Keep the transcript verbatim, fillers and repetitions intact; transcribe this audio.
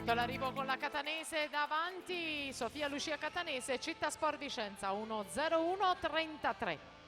Con l'arrivo con la Catanese davanti, Sofia Lucia Catanese, Città Sport Vicenza, uno zero uno trentatré.